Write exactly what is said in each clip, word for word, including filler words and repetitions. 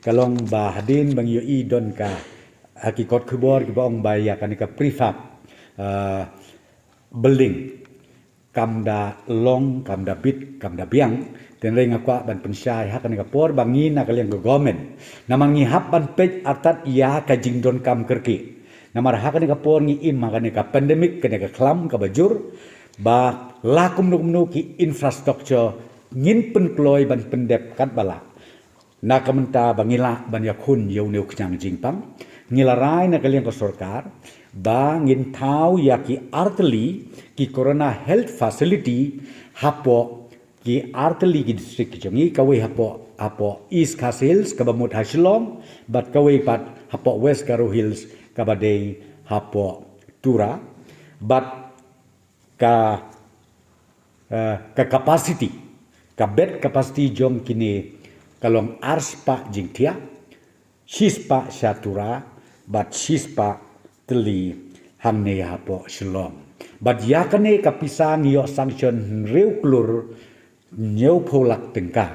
Ka long ba hadien ba ngi ïohi don ka, ha ki kot khubor kiba ong ba ïa kane ka prefab, ah, building kam da long, kam da bit, kam da biang. Hynrei nga kwah ban pynshai ha kane ka por ba ngi na ka liang ka government, namar ngi hap ban peit artat ïa ka jingdonkam kyrkieh. Namar ha kane ka por ngi im ha kane ka pandemic, kane ka khlam kaba jur, ba la kumno kumno ki infrastructure ngin pynkloi ban pyndep katba lah. Na ka mynta ba ngi lah ban ïakhun ïa une u khñiang jingpang, ngi la rai na ka liang ka sorkar ba ngin thaw ïa ki artylli ki Corona Health Facility hapoh ki artylli ki district ki jong ngi, kawei hapoh, hapoh East Khasi Hills kaba mut ha Shillong, bad kawei pat hapoh West Garo Hills kaba dei hapoh Tura, bad ka, eh, ka capacity, ka bed capacity jong kine ka long arspah jingthiah, shispah sha Tura, bad shispah tylli hangne hapoh Shillong. Bad ïa kane ka pisa ngi ïoh sanction hynriew klur hynñiewphew lak tyngka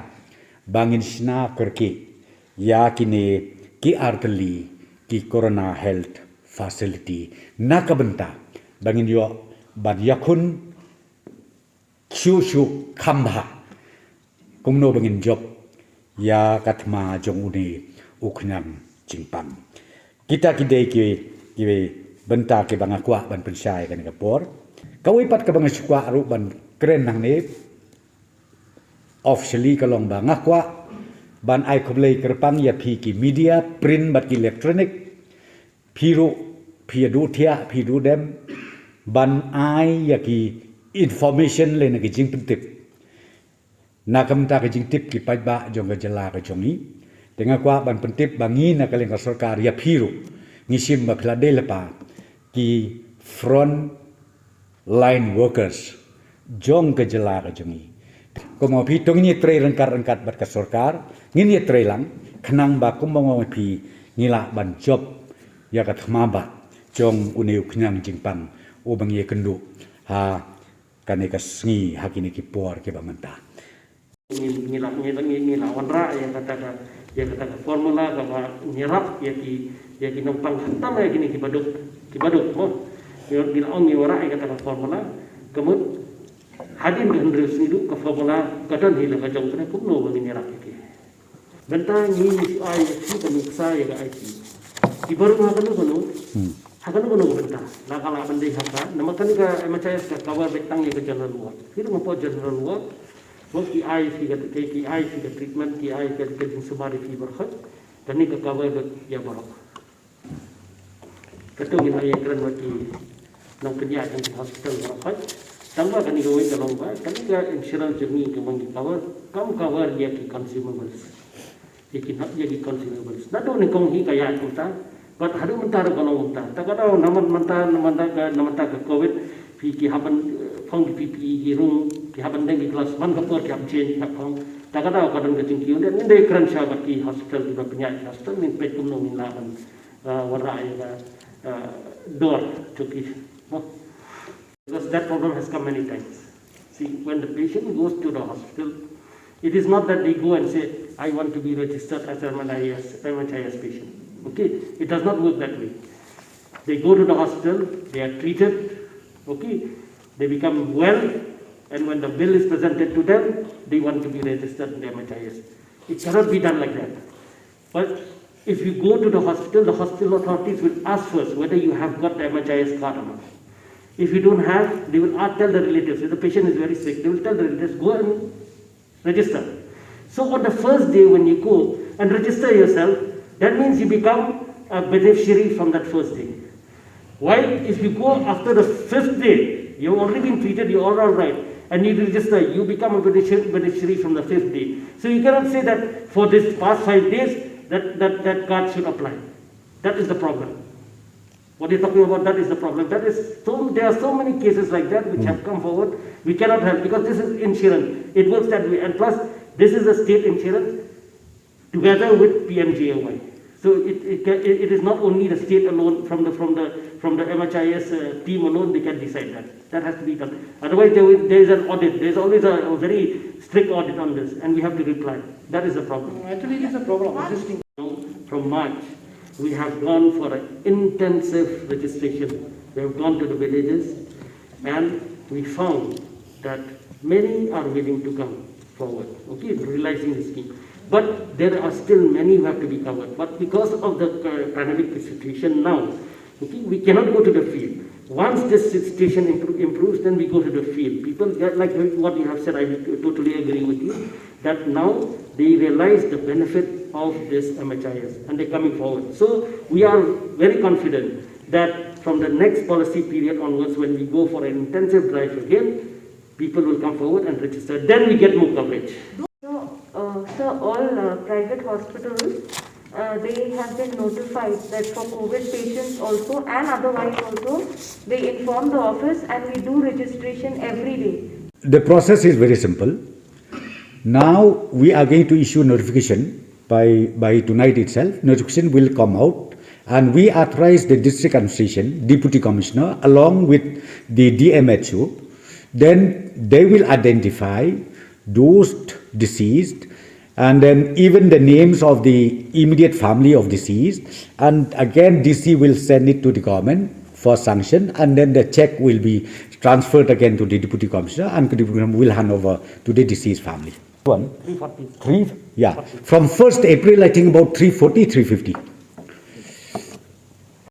ba ngin shna kyrkieh ïa kine ki artylli ki Corona Health Facility na ka bynta ba ngin ïoh ban ïakhun shuh shuh kham bha kumno ba ngin jop ïa ka thma jong une u khñiang jingpang. Kita ki dei ki, ki bynta kiba nga kwah ban pynshai kane ka por. Kawei pat kaba nga shu kwah ruh ban kren nangne, officially ka long ba nga kwah ban ai khublei kyrpang ïa phi ki media, print bad ki electronic, phi ruh phi ïa duh thiah, phi duh dem ban ai ïa ki information lane ki jingpyntip na ka bynta ka jingtip ki paidbah jong ka jylla ka jong ngi. Te nga kwah ban pyntip ba ngi na ka liang ka sorkar ïa phi ruh ngi shim ba phi la dei lypa ki front line workers jong ka jylla ka jong ngi. Kumba phi to ngin ïatrei ryngkat ryngkat bad ka sorkar, ngin ïatrei lang khnang ba kumba ong phi ngi lah ban jop ïa ka thma bah jong une u khñiang jingpang uba ngi ïakynduh ha kane ka sngi ha kine ki por kiba mynta. Ngi, ngi la, ngi la, ngi, ngi la wanrah ïa kata ka, ïa kata ka formula kaba ngi ïarap ïa ki, ïa ki nongpang khamtam ïa kine kiba duk, kiba duk mo. Ngi, ngi la ong ngi wanrah ïa kata ka formula. Ka mut hadien ka hynriew sngi ruh ka formula ka don hi la ka jong ka, kumno ba ngin ïarap ïa ki. Mynta ngi shu ai ïa ki ka nuksa ïa ka I C U. Ki baroh ha kano kano, ha kano kano ka bynta. La ka lah ban dei ha ka, namar kane ka M H I S ka cover beit tang ïa ka general ward. Ki dang hapoh general ward. Mo ki ai ïa ki ka, ki, ki ai ïa ki ka treatment, ki ai ïa ki ka jingsumar ïa ki baroh. Kane ka cover beit ïa baroh. Kato ngi la ïakren bad ki nongpynïaid jong ki hospital baroh. Tangba kane kawei ka long ba kane ka insurance jong ngi ka mang ki cover, kam cover ïa ki consumables. Ïa ki, ïa ki consumables. Naduh nyngkong hi ka ïaid kumta. Bad haduh mynta ruh ka long kumta. Ta ka daw namar mynta, namar mynta ka, namar mynta ka covid, phi ki hap ban, eh, phong ki P P E ki rung, ki hap ban deng ki gloves, man ka por ki hap change, ki hap phong. Ta ka daw ka don ka jingkiew. Ngin dei kren sha bad ki hospital kiba pynïaid ki hospital, ngin peit kumno ngin lah ban, eh, wanrah ïa ka, eh, dor jong ki. Mo. Because that problem has come many times. See, when the patient goes to the hospital, it is not that they go and say, "I want to be registered as an M H I S, M H I S patient." Okay? It does not work that way. They go to the hospital, they are treated, okay? They become well, and when the bill is presented to them, they want to be registered in the M H I S. It cannot be done like that. But if you go to the hospital, the hospital authorities will ask first whether you have got the M H I S card or not. If you don't have, they will ask, tell the relatives. If the patient is very sick, they will tell the relatives, "Go and register." So on the first day when you go and register yourself, that means you become a beneficiary from that first day. Why, if you go after the fifth day, you've already been treated, you're all, all right, and you register, you become a beneficia-, beneficiary from the fifth day. So you cannot say that for this past five days that, that, that card should apply. That is the problem. What you're talking about, that is the problem. That is so, there are so many cases like that which have come forward. We cannot help because this is insurance. It works that way. And plus, this is a state insurance together with P M J A Y. So it, it, ca-, it, it is not only the state alone from the, from the, from the M H I S, uh, team alone they can decide that. That has to be done. Otherwise, there will, there is an audit. There is always a, a very strict audit on this, and we have to reply. That is the problem. Actually, it is a problem. Existing. From March, we have gone for an intensive registration. We have gone to the villages and we found that many are willing to come forward, okay, realizing the scheme. But there are still many who have to be covered. But because of the uh, pandemic situation now, okay, we cannot go to the field. Once this situation impro- improves, then we go to the field. People get, like what you have said, I totally agree with you, that now they realize the benefit of this M H I S and they're coming forward. So we are very confident that from the next policy period onwards, when we go for an intensive drive again, people will come forward and register. Then we get more coverage. So, uh, sir, all uh, private hospitals, uh, they have been notified that for COVID patients also and otherwise also, they inform the office and we do registration every day. The process is very simple. Now we are going to issue notification by, by tonight itself. Notification will come out and we authorize the district administration, deputy commissioner, along with the D M H O. Then they will identify those deceased and then even the names of the immediate family of deceased, and again D C will send it to the government for sanction, and then the check will be transferred again to the deputy commissioner, and the deputy commissioner will hand over to the deceased family. One, three, yeah, from first April, I think about three forty, three fifty.